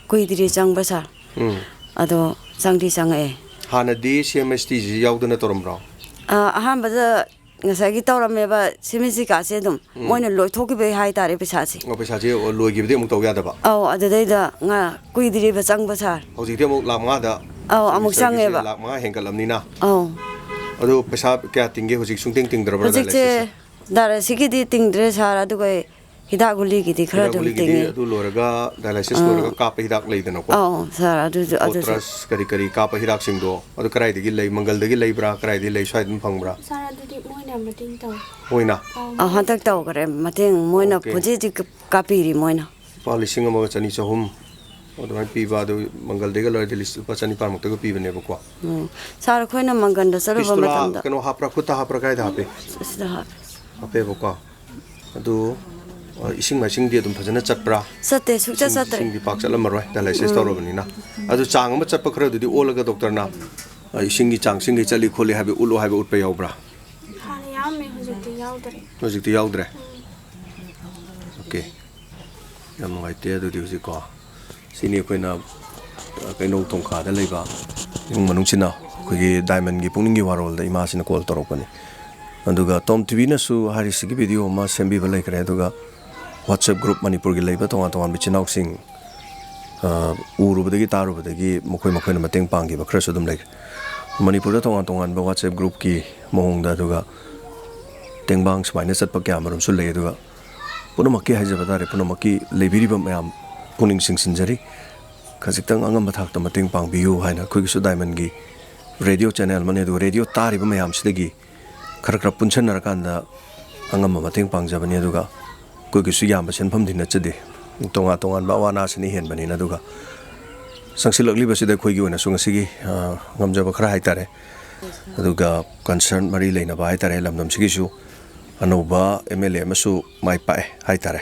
ꯀꯨꯏꯗ꯭ꯔꯤ ꯆꯪꯕ ꯁꯥꯔ꯫ ꯎꯝ꯫ ꯑꯗꯣ ꯆꯪꯗꯤ ꯆꯪꯉꯛꯑꯦ꯫ ꯍꯥꯟꯅꯗꯤ ꯁꯤ ꯑꯦꯝ ꯑꯦꯁ ꯇꯤꯁꯤ ꯌꯥꯎꯗꯅ ꯇꯧꯔꯝꯕ꯭ꯔꯣ? ꯑꯥ, ꯑꯍꯥꯟꯕꯗ ꯉꯁꯥꯏꯒꯤ ꯇꯧꯔꯝꯃꯦꯕ, ꯁꯤ ꯑꯦꯝ ꯑꯦꯁ ꯇꯤ ꯀꯥꯔꯠꯁꯦ ꯑꯗꯨꯝ ꯎꯝ꯫ ꯃꯣꯏꯅ ꯂꯣꯏꯊꯣꯛꯈꯤꯕꯩ ꯍꯥꯏꯇꯥꯔꯦ ꯄꯩꯁꯥꯁꯦ꯫ ꯑꯣ, ꯄꯩꯁꯥꯁꯦ, ꯑꯣ, ꯂꯣꯏꯈꯤꯕꯗꯤ ꯑꯃꯨꯛ ꯇꯧ ꯌꯥꯗꯕ? ꯑꯧ, ꯑꯗꯨꯗꯩꯗ ꯉꯥ ꯀꯨꯏꯗ꯭ꯔꯤꯕ ꯆꯪꯕ ꯁꯥꯔ꯫ ꯍꯧꯖꯤꯛꯇꯤ ꯑꯃꯨꯛ ꯂꯥꯛ ꯃꯉꯥꯗ ꯑꯧ, ꯑꯃꯨꯛ ꯁꯤꯃꯤꯁꯇꯔꯒꯤꯁꯦ ꯆꯪꯉꯦꯕ꯫ ꯂꯥꯛ ꯃꯉꯥ ꯍꯦꯟꯒꯠꯂꯕꯅꯤꯅ꯫ ꯑꯧ꯫ ꯑꯗꯨ ꯄꯩꯁꯥ ꯀꯌꯥ ꯇꯤꯡꯒꯦ ꯍꯧꯖꯤꯛ ꯁꯨꯡꯇꯤꯡ ꯇꯤꯡꯗ꯭ꯔꯕ꯭ꯔꯥ ꯍꯧꯖꯤꯛꯁꯦ dialysis? ꯗꯥꯏꯂꯥꯏꯁꯤꯁꯀꯤꯗꯤ ꯇꯤꯡꯗ꯭ꯔꯦ ꯁꯥꯔ, ꯑꯗꯨꯒ ꯍꯤꯗꯥꯛ ꯒꯨꯂꯤꯒꯤꯗꯤ ꯈꯔ ꯍꯤꯗꯥꯛ ꯑꯗꯨꯝ ꯒꯨꯂꯤꯒꯤꯗꯤ ꯇꯤꯡꯉꯦ꯫ ꯑꯗꯨ ꯂꯣꯏꯔꯒ, dialysis ꯑꯥ꯫ ꯂꯣꯏꯔꯒ ꯀꯥꯞꯄ ꯍꯤꯗꯥꯛ ꯂꯩꯗꯅꯀꯣ? ꯑꯧ ꯁꯥꯔ, ꯑꯗꯨꯁꯨ, ꯑꯗꯨꯁꯨ꯫ Botrus ꯀꯔꯤ ꯀꯔꯤ ꯀꯥꯞꯄ ꯍꯤꯗꯥꯛꯁꯤꯡꯗꯣ, ꯑꯗꯨ ꯀꯗꯥꯏꯗꯒꯤ ꯂꯩ? ꯃꯪꯒꯜꯗꯒꯤ ꯂꯩꯕ꯭ꯔꯥ? ꯀꯗꯥꯏꯗꯒꯤ ꯂꯩ? ꯁ꯭ꯋꯥꯏꯗ ꯑꯗꯨꯝ ꯐꯪꯕ꯭ꯔꯥ? ꯁꯥꯔ, ꯑꯗꯨꯗꯤ ꯃꯣꯏꯅ ꯃꯇꯦꯡ ꯇꯧꯋꯤ꯫ ꯃꯣꯏꯅ? ꯑꯧ, ꯑꯧ, ꯃꯣꯏꯅ꯫ ꯍꯟꯗꯛ ꯇꯧꯈ꯭ꯔꯦ ꯃꯇꯦꯡ, ꯃꯣꯏꯅ ꯑꯣꯀꯦ꯫ ꯍꯧꯖꯤꯛ ꯍꯧꯖꯤꯛ ꯀꯥꯞꯄꯤꯔꯤ ꯃꯣꯏꯅ꯫ ꯂꯨꯄꯥ ꯂꯤꯁꯤꯡ ꯑꯃꯒ ꯆꯅꯤ ꯆꯍꯨꯝ ꯑꯗꯨꯃꯥꯏꯅ ꯄꯤꯕ, ꯑꯗꯨ ꯃꯪꯒꯜꯗꯒꯤ ꯂꯧꯔꯗꯤ ꯂꯤꯁ-, ꯂꯨꯄꯥ ꯆꯅꯤꯄꯥꯟꯃꯨꯛꯇꯒ ꯄꯤꯕꯅꯦꯕꯀꯣ꯫ ꯎꯝ꯫ ꯁꯥꯔ, ꯑꯩꯈꯣꯏꯅ ꯃꯪꯒꯟꯗ ꯆꯠꯂꯨꯕ ꯐꯤꯁꯇꯨꯂꯥ ꯃꯇꯝꯗ ꯀꯩꯅꯣ ꯍꯥꯞꯄ꯭ꯔꯥ? ꯈꯨꯠꯇ ꯍꯥꯞꯄ꯭ꯔꯥ? ꯀꯥꯏꯗ ꯍꯥꯞꯄꯤ? ꯁꯤꯗ ꯍꯥꯞꯄꯦ꯫ ꯍꯥꯞꯄꯦꯕꯀꯣ꯫ ꯑꯗꯨ, ꯑ, ꯏꯁꯤꯡ ꯃꯥꯏꯁꯤꯡꯗꯤ ꯑꯗꯨꯝ ꯐꯖꯅ ꯆꯠꯄ꯭ꯔꯥ? ꯆꯠꯇꯦ, ꯁꯨꯡꯆꯠ ꯏꯁꯤꯡ, ꯆꯠꯇ꯭ꯔꯦ꯫ ꯏꯁꯤꯡꯗꯤ ꯄꯥꯛ ꯆꯠꯂꯝꯃꯔꯣꯏ, dialysis ꯎꯝ꯫ ꯇꯧꯔꯕꯅꯤꯅ꯫ ꯑꯗꯨ ꯆꯥꯡ ꯑꯃ ꯆꯠꯄ ꯈꯔꯗꯨꯗꯤ ꯑꯣꯜꯂꯒ ꯗꯣꯛꯇꯔꯅ, ꯑ, ꯏꯁꯤꯡꯒꯤ ꯆꯥꯡꯁꯤꯡꯒꯩ ꯆꯠꯂꯤ ꯈꯣꯠꯂꯤ ꯍꯥꯏꯕ ꯎꯠꯂꯣ ꯍꯥꯏꯕ ꯎꯠꯄ ꯌꯥꯎꯕ꯭ꯔꯥ? ꯍꯥꯟꯅ ꯌꯥꯎꯔꯝꯃꯦ, ꯍꯧꯖꯤꯛꯇꯤ ꯌꯥꯎꯗ꯭ꯔꯦ꯫ ꯍꯧꯖꯤꯛꯇꯤ ꯌꯥꯎꯗ꯭ꯔꯦ? ꯎꯝ꯫ ꯑꯣꯀꯦ꯫ ꯌꯥꯝ ꯅꯨꯡꯉꯥꯏꯇꯦ ꯑꯗꯨꯗꯤ ꯍꯧꯖꯤꯛꯀꯣ꯫ ꯁꯤꯅꯤ ꯑꯩꯈꯣꯏꯅ, ꯑ, ꯀꯩꯅꯧ ꯊꯣꯡꯈꯥꯗ ꯂꯩꯕ ꯏꯃꯨꯡ ꯃꯅꯨꯡꯁꯤꯅ ꯑꯩꯈꯣꯏꯒꯤ ꯗꯥꯏꯃꯟꯒꯤ ꯄꯨꯛꯅꯤꯡꯒꯤ ꯋꯥꯔꯣꯜꯗ ꯏꯃꯥꯁꯤꯅ ꯀꯣꯜ ꯇꯧꯔꯛꯄꯅꯤ꯫ ꯑꯗꯨꯒ ꯇꯣꯝ ꯇꯤꯚꯤꯅꯁꯨ ꯍꯥꯏꯔꯤꯁꯤꯒꯤ ꯚꯤꯗꯤꯑꯣ ꯑꯃ ꯁꯦꯝꯕꯤꯕ ꯂꯩꯈ꯭ꯔꯦ꯫ ꯑꯗꯨꯒ WhatsApp group ꯃꯅꯤꯄꯨꯔꯒꯤ ꯂꯩꯕ ꯇꯣꯉꯥꯟ ꯇꯣꯉꯥꯟꯕ ꯏꯆꯤꯟ ꯏꯅꯥꯎꯁꯤꯡ, ꯑ, ꯎꯔꯨꯕꯗꯒꯤ ꯇꯥꯔꯨꯕꯗꯒꯤ ꯃꯈꯣꯏ ꯃꯈꯣꯏꯅ ꯃꯇꯦꯡ ꯄꯥꯡꯈꯤꯕ ꯈꯔꯁꯨ ꯑꯗꯨꯝ ꯂꯩꯈ꯭ꯔꯦ꯫ ꯃꯅꯤꯄꯨꯔꯗ ꯇꯣꯉꯥꯟ ꯇꯣꯉꯥꯟꯕ WhatsApp groupꯀꯤ ꯃꯑꯣꯡꯗ, ꯑꯗꯨꯒ ꯇꯦꯡꯕꯥꯡ ꯁꯨꯃꯥꯏꯅ ꯆꯠꯄ ꯀꯌꯥ ꯑꯃꯔꯣꯝꯁꯨ ꯂꯩ꯫ ꯑꯗꯨꯒ ꯄꯨꯝꯅꯃꯛꯀꯤ ꯍꯥꯏꯖꯕ ꯇꯥꯔꯦ, ꯄꯨꯝꯅꯃꯛꯀꯤ ꯂꯩꯕꯤꯔꯤꯕ ꯃꯌꯥꯝ ꯄꯨꯛꯅꯤꯡ ꯆꯤꯡꯁꯤꯟꯖꯔꯤ꯫ ꯈꯖꯤꯛꯇꯪ ꯑꯉꯝꯕ ꯊꯥꯛꯇ ꯃꯇꯦꯡ ꯄꯥꯡꯕꯤꯌꯨ ꯍꯥꯏꯅ ꯑꯩꯈꯣꯏꯒꯤꯁꯨ ꯗꯥꯏꯃꯟꯒꯤ ꯔꯦꯗꯤꯑꯣ ꯆꯦꯅꯦꯜ ꯑꯃꯅꯤ, ꯑꯗꯨꯒ ꯔꯦꯗꯤꯑꯣ ꯇꯥꯔꯤꯕ ꯃꯌꯥꯝꯁꯤꯗꯒꯤ ꯈꯔ ꯈꯔ ꯄꯨꯟꯁꯟꯅꯔꯀꯥꯟꯗ ꯑꯉꯝꯕ ꯃꯇꯦꯡ ꯄꯥꯡꯖꯕꯅꯤ꯫ ꯑꯗꯨꯒ ꯑꯩꯈꯣꯏꯒꯤꯁꯨ ꯌꯥꯝꯕ ꯁꯦꯟꯐꯝꯗꯤ ꯅꯠꯆꯗꯦ, ꯇꯣꯉꯥꯟ ꯇꯣꯉꯥꯟꯕ ꯑꯋꯥ ꯑꯅꯥꯁꯤꯅ ꯍꯦꯟꯕꯅꯤꯅ꯫ ꯑꯗꯨꯒ ꯆꯪꯁꯤꯜꯂꯛꯂꯤꯕꯁꯤꯗ ꯑꯩꯈꯣꯏꯒꯤ ꯑꯣꯏꯅꯁꯨ ꯉꯁꯤꯒꯤ, ꯑ, ꯉꯝꯖꯕ ꯈꯔ ꯍꯥꯏꯇꯥꯔꯦ, ꯑꯗꯨꯒ ꯀꯟꯁꯔꯟ ꯃꯔꯤ ꯂꯩꯅꯕ ꯍꯥꯏꯇꯥꯔꯦ, ꯂꯝꯗꯝꯁꯤꯒꯤꯁꯨ ꯑꯅꯧꯕ ꯑꯦꯝ ꯑꯦꯜ ꯑꯦ ꯑꯃꯁꯨ ꯃꯥꯏ ꯄꯥꯛꯑꯦ ꯍꯥꯏꯇꯥꯔꯦ꯫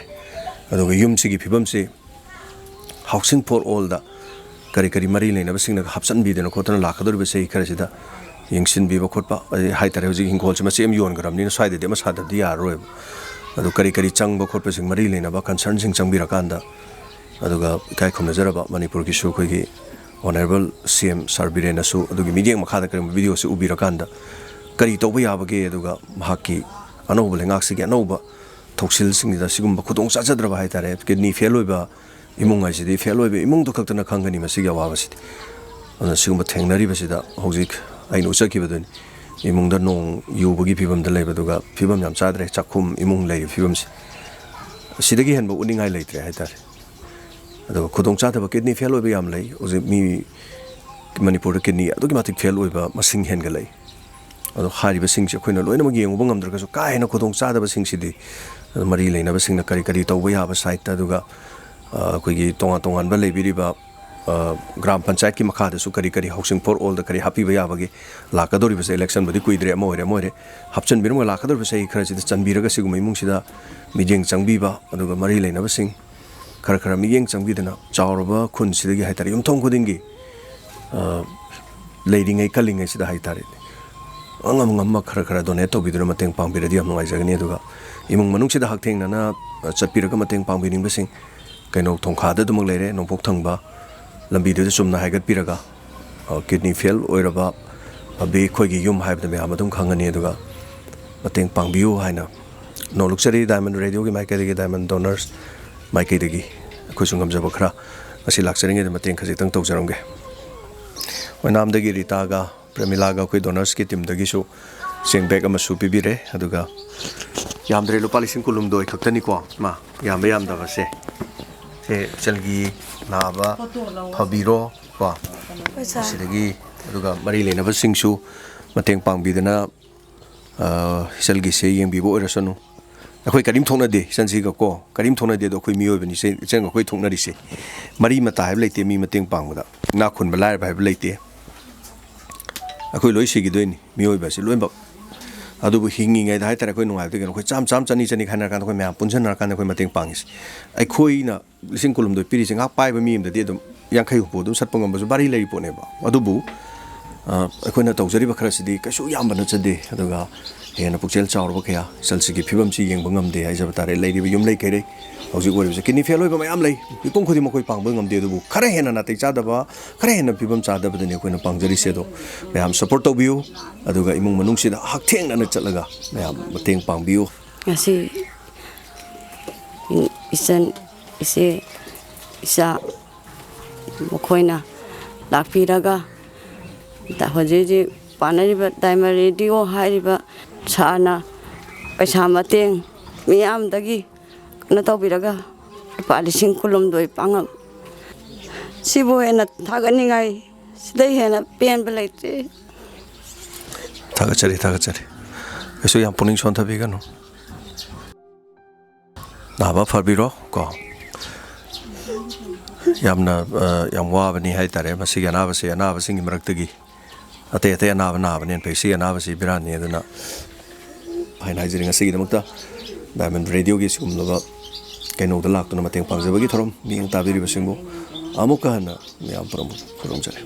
ꯑꯗꯨꯒ ꯌꯨꯝꯁꯤꯒꯤ ꯐꯤꯕꯝꯁꯤ Housing for All ꯗ ꯀꯔꯤ ꯀꯔꯤ ꯃꯔꯤ ꯂꯩꯅꯕꯁꯤꯡꯅ ꯍꯥꯞꯆꯤꯟꯕꯤꯗꯅ ꯈꯣꯠꯇꯅ ꯂꯥꯛꯀꯗꯧꯔꯤꯕ ꯆꯍꯤ ꯈꯔꯁꯤꯗ ꯌꯦꯡꯁꯤꯟꯕꯤꯕ ꯈꯣꯠꯄ, ꯑꯩ ꯍꯥꯏꯇꯥꯔꯦ, ꯍꯧꯖꯤꯛ ꯍꯤꯡꯈꯣꯜꯁꯦ ꯃꯆꯦꯠ ꯑꯃ ꯌꯣꯟꯈ꯭ꯔꯕꯅꯤꯅ ꯁ꯭ꯋꯥꯏꯗꯗꯤ ꯑꯃ ꯁꯥꯗꯕꯗꯤ ꯌꯥꯔꯔꯣꯏꯕ꯫ ꯑꯗꯨ ꯀꯔꯤ ꯀꯔꯤ ꯆꯪꯕ ꯈꯣꯠꯄꯁꯤꯡ ꯃꯔꯤ ꯂꯩꯅꯕ ꯀꯟꯁꯔꯟꯁꯤꯡ ꯆꯪꯕꯤꯔꯀꯥꯟꯗ, ꯑꯗꯨꯒ ꯏꯀꯥꯏ ꯈꯨꯝꯅꯖꯔꯕ ꯃꯅꯤꯄꯨꯔꯒꯤꯁꯨ ꯑꯩꯈꯣꯏꯒꯤ ꯑꯣꯅꯔꯦꯕꯜ ꯁꯤ ꯑꯦꯝ ꯁꯥꯔ ꯕꯤꯔꯦꯟꯅꯁꯨ ꯑꯗꯨꯒꯤ ꯃꯤꯠꯌꯦꯡ ꯃꯈꯥꯗ ꯀꯔꯤꯒꯨꯝꯕ ꯚꯤꯗꯤꯑꯣꯁꯤ ꯎꯕꯤꯔꯀꯥꯟꯗ ꯀꯔꯤ ꯇꯧꯕ ꯌꯥꯕꯒꯦ, ꯑꯗꯨꯒ ꯃꯍꯥꯛꯀꯤ ꯑꯅꯧꯕ ꯂꯩꯉꯥꯛꯁꯤꯒꯤ ꯑꯅꯧꯕ ꯊꯧꯁꯤꯜꯁꯤꯡꯁꯤꯗ ꯁꯤꯒꯨꯝꯕ ꯈꯨꯗꯣꯡ ꯆꯥꯖꯗ꯭ꯔꯕ ꯍꯥꯏꯇꯥꯔꯦ, ꯀꯤꯗꯅꯤ ꯐꯦꯜ ꯑꯣꯏꯕ ꯏꯃꯨꯡ ꯍꯥꯏꯁꯤꯗꯤ ꯐꯦꯜ ꯑꯣꯏꯕ ꯏꯃꯨꯡꯗꯨ ꯈꯛꯇꯅ ꯈꯪꯒꯅꯤ ꯃꯁꯤꯒꯤ ꯑꯋꯥꯕꯁꯤꯗꯤ꯫ ꯑꯗꯨꯅ ꯁꯤꯒꯨꯝꯕ ꯊꯦꯡꯅꯔꯤꯕꯁꯤꯗ ꯍꯧꯖꯤꯛ ꯑꯩꯅ ꯎꯠꯆꯈꯤꯕꯗꯨꯅꯤ, ꯏꯃꯨꯡꯗ ꯅꯣꯡ ꯌꯨꯕꯒꯤ ꯐꯤꯕꯝꯗ ꯂꯩꯕꯗꯨꯒ ꯐꯤꯕꯝ ꯌꯥꯝ ꯆꯥꯗ꯭ꯔꯦ, ꯆꯥꯛꯈꯨꯝ ꯏꯃꯨꯡ ꯂꯩꯔꯤꯕ ꯐꯤꯕꯝꯁꯦ꯫ ꯁꯤꯗꯒꯤ ꯍꯦꯟꯕ ꯎꯠꯅꯤꯡꯉꯥꯏ ꯂꯩꯇ꯭ꯔꯦ ꯍꯥꯏꯇꯥꯔꯦ꯫ ꯑꯗꯨꯒ ꯈꯨꯗꯣꯡꯆꯥꯗꯕ ꯀꯤꯗꯅꯤ ꯐꯦꯜ ꯑꯣꯏꯕ ꯌꯥꯝ ꯂꯩ ꯍꯧꯖꯤꯛ꯫ ꯃꯤ ꯃꯅꯤꯄꯨꯔꯗ ꯀꯤꯗꯅꯤ ꯑꯗꯨꯛꯀꯤ ꯃꯇꯤꯛ ꯐꯦꯜ ꯑꯣꯏꯕ ꯃꯁꯤꯡ ꯍꯦꯟꯒꯠꯂꯛꯏ꯫ ꯑꯗꯣ ꯍꯥꯏꯔꯤꯕꯁꯤꯡꯁꯦ ꯑꯩꯈꯣꯏꯅ ꯂꯣꯏꯅꯃꯛ ꯌꯦꯡꯉꯨꯕ ꯉꯝꯗ꯭ꯔꯒꯁꯨ, ꯀꯥ ꯍꯦꯟꯅ ꯈꯨꯗꯣꯡꯆꯥꯗꯕꯁꯤꯡꯁꯤꯗꯤ, ꯑꯗꯣ ꯃꯔꯤ ꯂꯩꯅꯕꯁꯤꯡꯅ ꯀꯔꯤ ꯀꯔꯤ ꯇꯧꯕ ꯌꯥꯕ ꯁꯥꯏꯠꯇ, ꯑꯗꯨꯒ, ꯑ, ꯑꯩꯈꯣꯏꯒꯤ ꯇꯣꯉꯥꯟ ꯇꯣꯉꯥꯟꯕ ꯂꯩꯕꯤꯔꯤꯕ, ꯑ, ꯒ꯭ꯔꯥꯝ ꯄꯟꯆꯥꯌꯠꯀꯤ ꯃꯈꯥꯗꯁꯨ ꯀꯔꯤ ꯀꯔꯤ Housing for All ꯗ ꯀꯔꯤ ꯍꯥꯞꯄꯤꯕ ꯌꯥꯕꯒꯦ, ꯂꯥꯛꯀꯗꯧꯔꯤꯕꯁꯦ, ꯏꯂꯦꯛꯁꯟꯕꯨꯗꯤ ꯀꯨꯏꯗ꯭ꯔꯦ, ꯑꯃ ꯑꯣꯏꯔꯦ ꯑꯃ ꯑꯣꯏꯔꯦ, ꯍꯥꯞꯆꯤꯟꯕꯤꯔꯝꯃꯒ ꯂꯥꯛꯀꯗꯧꯔꯤꯕ ꯆꯍꯤ ꯈꯔꯁꯤꯗ ꯆꯟꯕꯤꯔꯒ ꯁꯤꯒꯨꯝꯕ ꯏꯃꯨꯡꯁꯤꯗ ꯃꯤꯠꯌꯦꯡ ꯆꯪꯕꯤꯕ, ꯑꯗꯨꯒ ꯃꯔꯤ ꯂꯩꯅꯕꯁꯤꯡ ꯈꯔ ꯈꯔ ꯃꯤꯠꯌꯦꯡ ꯆꯪꯕꯤꯗꯅ ꯆꯥꯎꯔꯕ ꯈꯨꯟꯁꯤꯗꯒꯤ ꯍꯥꯏꯇꯥꯔꯦ, ꯌꯨꯝꯊꯣꯡ ꯈꯨꯗꯤꯡꯒꯤ, ꯑ, ꯂꯩꯔꯤꯉꯩ ꯀꯜꯂꯤꯉꯩꯁꯤꯗ ꯍꯥꯏꯇꯥꯔꯦ, ꯑꯉꯝ ꯑꯉꯝꯕ ꯈꯔ ꯈꯔ ꯗꯣꯅꯦꯠ ꯇꯧꯕꯤꯗꯨꯅ ꯃꯇꯦꯡ ꯄꯥꯡꯕꯤꯔꯗꯤ ꯌꯥꯝ ꯅꯨꯡꯉꯥꯏꯖꯒꯅꯤ꯫ ꯑꯗꯨꯒ ꯏꯃꯨꯡ ꯃꯅꯨꯡꯁꯤꯗ ꯍꯛꯊꯦꯡꯅꯅ, ꯑ, ꯆꯠꯄꯤꯔꯒ ꯃꯇꯦꯡ ꯄꯥꯡꯕꯤꯅꯤꯡꯕꯁꯤꯡ, ꯀꯩꯅꯧ ꯊꯣꯡꯈꯥꯗ ꯑꯗꯨꯃꯛ ꯂꯩꯔꯦ, ꯅꯣꯡꯄꯣꯛ ꯊꯪꯕ ꯂꯝꯕꯤꯗꯨꯗ ꯆꯨꯝꯅ ꯍꯥꯏꯒꯠꯄꯤꯔꯒ, ꯑ, ꯀꯤꯗꯅꯤ ꯐꯦꯜ ꯑꯣꯏꯔꯕ ꯑꯕꯤ ꯑꯩꯈꯣꯏꯒꯤ ꯌꯨꯝ ꯍꯥꯏꯕꯗ ꯃꯌꯥꯝ ꯑꯗꯨꯝ ꯈꯪꯉꯅꯤ꯫ ꯑꯗꯨꯒ ꯃꯇꯦꯡ ꯄꯥꯡꯕꯤꯌꯨ ꯍꯥꯏꯅ ꯅꯣꯜꯂꯨꯛꯆꯔꯤ꯫ ꯗꯥꯏꯃꯟ ꯔꯦꯗꯤꯑꯣꯒꯤ ꯃꯥꯏꯀꯩꯗꯒꯤ, ꯗꯥꯏꯃꯟ ꯗꯣꯅꯔꯁ ꯃꯥꯏꯀꯩꯗꯒꯤ ꯑꯩꯈꯣꯏꯁꯨ ꯉꯝꯖꯕ ꯈꯔ ꯉꯁꯤ ꯂꯥꯛꯆꯔꯤꯉꯩꯗ ꯃꯇꯦꯡ ꯈꯖꯤꯛꯇꯪ ꯇꯧꯖꯔꯝꯒꯦ꯫ ꯑꯣꯏꯅꯥꯝꯗꯒꯤ ꯔꯤꯇꯥꯒ ꯄ꯭ꯔꯦꯃꯤꯂꯥꯒ ꯑꯩꯈꯣꯏ ꯗꯣꯅꯔꯁꯀꯤ ꯇꯤꯝꯗꯒꯤꯁꯨ ꯆꯦꯡ ꯕꯦꯒ ꯑꯃꯁꯨ ꯄꯤꯕꯤꯔꯦ꯫ ꯑꯗꯨꯒ ꯌꯥꯝꯗ꯭ꯔꯦ, ꯂꯨꯄꯥ ꯂꯤꯁꯤꯡ ꯀꯨꯟꯍꯨꯝꯗꯣꯏ ꯈꯛꯇꯅꯤꯀꯣ, ꯃꯥ, ꯌꯥꯝꯕ ꯌꯥꯝꯗꯕꯁꯦ꯫ ꯁꯦ ꯏꯆꯜꯒꯤ ꯅꯥꯕ ꯐꯕꯤꯔꯣ ꯀꯣ꯫ ꯄꯩꯁꯥ꯫ ꯑꯁꯤꯗꯒꯤ ꯑꯗꯨꯒ ꯃꯔꯤ ꯂꯩꯅꯕꯁꯤꯡꯁꯨ ꯃꯇꯦꯡ ꯄꯥꯡꯕꯤꯗꯅ ꯏꯆꯜꯒꯤꯁꯦ ꯌꯦꯡꯕꯤꯕ ꯑꯣꯏꯔꯁꯅꯨ꯫ ꯑꯩꯈꯣꯏ ꯀꯔꯤꯝ ꯊꯣꯛꯅꯗꯦ ꯏꯆꯟꯁꯤꯒ ꯀꯣ, ꯀꯔꯤꯝ ꯊꯣꯛꯅꯗꯦ꯫ ꯑꯗꯣ ꯑꯩꯈꯣꯏ ꯃꯤꯑꯣꯏꯕꯅꯤ ꯏꯆꯦ-, ꯏꯆꯟꯒ ꯑꯩꯈꯣꯏ ꯊꯣꯛꯅꯔꯤꯁꯦ꯫ ꯃꯔꯤ ꯃꯇꯥ ꯍꯥꯏꯕ ꯂꯩꯇꯦ ꯃꯤ ꯃꯇꯦꯡ ꯄꯥꯡꯕꯗ꯫ ꯏꯅꯥꯛ ꯈꯨꯟꯕ ꯂꯥꯏꯔꯕ ꯍꯥꯏꯕ ꯂꯩꯇꯦ꯫ ꯑꯩꯈꯣꯏ ꯂꯣꯏ ꯁꯤꯈꯤꯗꯣꯏꯅꯤ ꯃꯤꯑꯣꯏꯕ ꯑꯁꯤ ꯂꯣꯏꯅꯃꯛ꯫ ꯑꯗꯨꯕꯨ ꯍꯤꯡꯉꯤꯉꯩꯗ ꯍꯥꯏꯇꯥꯔꯦ, ꯑꯩꯈꯣꯏ ꯅꯨꯡꯉꯥꯏꯕꯗꯤ ꯀꯩꯅꯣ, ꯑꯩꯈꯣꯏ ꯆꯥꯝ ꯆꯥꯝ, ꯆꯅꯤ ꯆꯅꯤ ꯈꯥꯏꯅꯔꯀꯥꯟꯗ ꯑꯩꯈꯣꯏ ꯃꯌꯥꯝ ꯄꯨꯟꯁꯤꯟꯅꯔꯀꯥꯟꯗ ꯑꯩꯈꯣꯏ ꯃꯇꯦꯡ ꯄꯥꯡꯉꯤꯁꯦ꯫ ꯑꯩꯈꯣꯏꯅ ꯂꯤꯁꯤꯡ ꯀꯨꯟꯍꯨꯝꯗꯣꯏ ꯄꯤꯔꯤꯁꯦ ꯉꯥꯏꯍꯥꯛ ꯄꯥꯏꯕ ꯃꯤ ꯑꯃꯗꯗꯤ ꯑꯗꯨꯝ ꯌꯥꯡꯈꯩ ꯍꯨꯝꯐꯨ ꯑꯗꯨꯝ ꯁꯠꯄ ꯉꯝꯕꯁꯨ ꯚꯥꯔꯤ ꯂꯩꯔꯤ ꯄꯣꯠꯅꯦꯕ꯫ ꯑꯗꯨꯕꯨ, ꯑ, ꯑꯩꯈꯣꯏꯅ ꯇꯧꯖꯔꯤꯕ ꯈꯔꯁꯤꯗꯤ ꯀꯩꯁꯨ ꯌꯥꯝꯕ ꯅꯠꯆꯗꯦ꯫ ꯑꯗꯨꯒ ꯍꯦꯟꯅ ꯄꯨꯛꯆꯦꯜ ꯆꯥꯎꯔꯕ ꯀꯌꯥ, ꯏꯆꯜꯁꯤꯒꯤ ꯐꯤꯕꯝꯁꯤ ꯌꯦꯡꯕ ꯉꯝꯗꯦ ꯍꯥꯏꯖꯕ ꯇꯥꯔꯦ꯫ ꯂꯩꯔꯤꯕ ꯌꯨꯝ ꯂꯩ ꯀꯩꯔꯩ ꯍꯧꯖꯤꯛ ꯑꯣꯏꯔꯤꯕꯁꯦ ꯀꯤꯗꯅꯤ ꯐꯦꯜ ꯑꯣꯏꯕ ꯃꯌꯥꯝ ꯂꯩ꯫ ꯃꯤꯄꯨꯝ ꯈꯨꯗꯤꯡꯃꯛ ꯑꯩꯈꯣꯏ ꯄꯥꯡꯕ ꯉꯝꯗꯦ꯫ ꯑꯗꯨꯕꯨ ꯈꯔ ꯍꯦꯟꯅ ꯅꯥꯇꯩ ꯆꯥꯗꯕ, ꯈꯔ ꯍꯦꯟꯅ ꯐꯤꯕꯝ ꯆꯥꯗꯕꯗꯅꯤ ꯑꯩꯈꯣꯏꯅ ꯄꯥꯡꯖꯔꯤꯁꯦ꯫ ꯑꯗꯣ ꯃꯌꯥꯝ ꯁꯞꯄꯣꯔꯠ ꯇꯧꯕꯤꯌꯨ, ꯑꯗꯨꯒ ꯏꯃꯨꯡ ꯃꯅꯨꯡꯁꯤꯗ ꯍꯛꯊꯦꯡꯅꯅ ꯆꯠꯂꯒ ꯃꯌꯥꯝ ꯃꯇꯦꯡ ꯄꯥꯡꯕꯤꯌꯨ꯫ ꯉꯁꯤ ꯏꯆꯟ, ꯏꯆꯦ, ꯏꯆꯥ ꯃꯈꯣꯏꯅ ꯂꯥꯛꯄꯤꯔꯒ ꯍꯧꯖꯤꯛ ꯍꯧꯖꯤꯛ ꯄꯥꯟꯅꯔꯤꯕ ꯗꯥꯏꯃꯟ ꯔꯦꯗꯤꯑꯣ ꯍꯥꯏꯔꯤꯕ ꯁꯥꯔꯅ ꯄꯩꯁꯥ ꯃꯇꯦꯡ ꯃꯤꯌꯥꯝꯗꯒꯤ ꯀꯩꯅꯣ ꯇꯧꯕꯤꯔꯒ ꯂꯨꯄꯥ ꯂꯤꯁꯤꯡ ꯀꯨꯟꯍꯨꯝꯗꯣꯏ ꯄꯥꯡꯉꯛ-, ꯁꯤꯕꯨ ꯍꯦꯟꯅ ꯊꯥꯒꯠꯅꯤꯡꯉꯥꯏ, ꯁꯤꯗꯩ ꯍꯦꯟꯅ ꯄꯦꯟꯕ ꯂꯩꯇ꯭ꯔꯦ꯫ ꯊꯥꯒꯠꯆꯔꯤ, ꯊꯥꯒꯠꯆꯔꯤ꯫ ꯀꯩꯁꯨ ꯌꯥꯝ ꯄꯨꯛꯅꯤꯡ ꯁꯣꯟꯊꯕꯤꯒꯅꯨ꯫ ꯅꯥꯕ ꯐꯕꯤꯔꯣ ꯀꯣ꯫ ꯌꯥꯝꯅ, ꯑ, ꯌꯥꯝ ꯋꯥꯕꯅꯤ ꯍꯥꯏꯇꯥꯔꯦ ꯃꯁꯤꯒꯤ ꯑꯅꯥꯕꯁꯦ꯫ ꯑꯅꯥꯕꯁꯤꯡꯒꯤ ꯃꯔꯛꯇꯒꯤ ꯑꯇꯩ ꯑꯇꯩ ꯑꯅꯥꯕ ꯅꯥꯕꯅ ꯍꯦꯟꯅ ꯐꯩ꯫ ꯁꯤꯒꯤ ꯑꯅꯥꯕꯁꯤ ꯕꯤꯔꯥꯅꯤ꯫ ꯑꯗꯨꯅ ꯍꯥꯏꯅ ꯍꯥꯏꯖꯔꯤ ꯉꯁꯤꯒꯤꯗꯃꯛꯇ ꯗꯥꯏꯃꯟ ꯔꯦꯗꯤꯑꯣꯒꯤ ꯁꯤꯒꯨꯝꯂꯕ ꯀꯩꯅꯣꯗ ꯂꯥꯛꯇꯨꯅ ꯃꯇꯦꯡ ꯄꯥꯡꯖꯕꯒꯤ ꯊꯧꯔꯝ ꯃꯤꯠꯌꯦꯡ ꯇꯥꯕꯤꯔꯤꯕꯁꯤꯡꯕꯨ ꯑꯃꯨꯛꯀ ꯍꯟꯅ ꯃꯌꯥꯝ ꯄꯨꯝꯅꯃꯛ ꯈꯨꯔꯨꯝꯖꯔꯤ꯫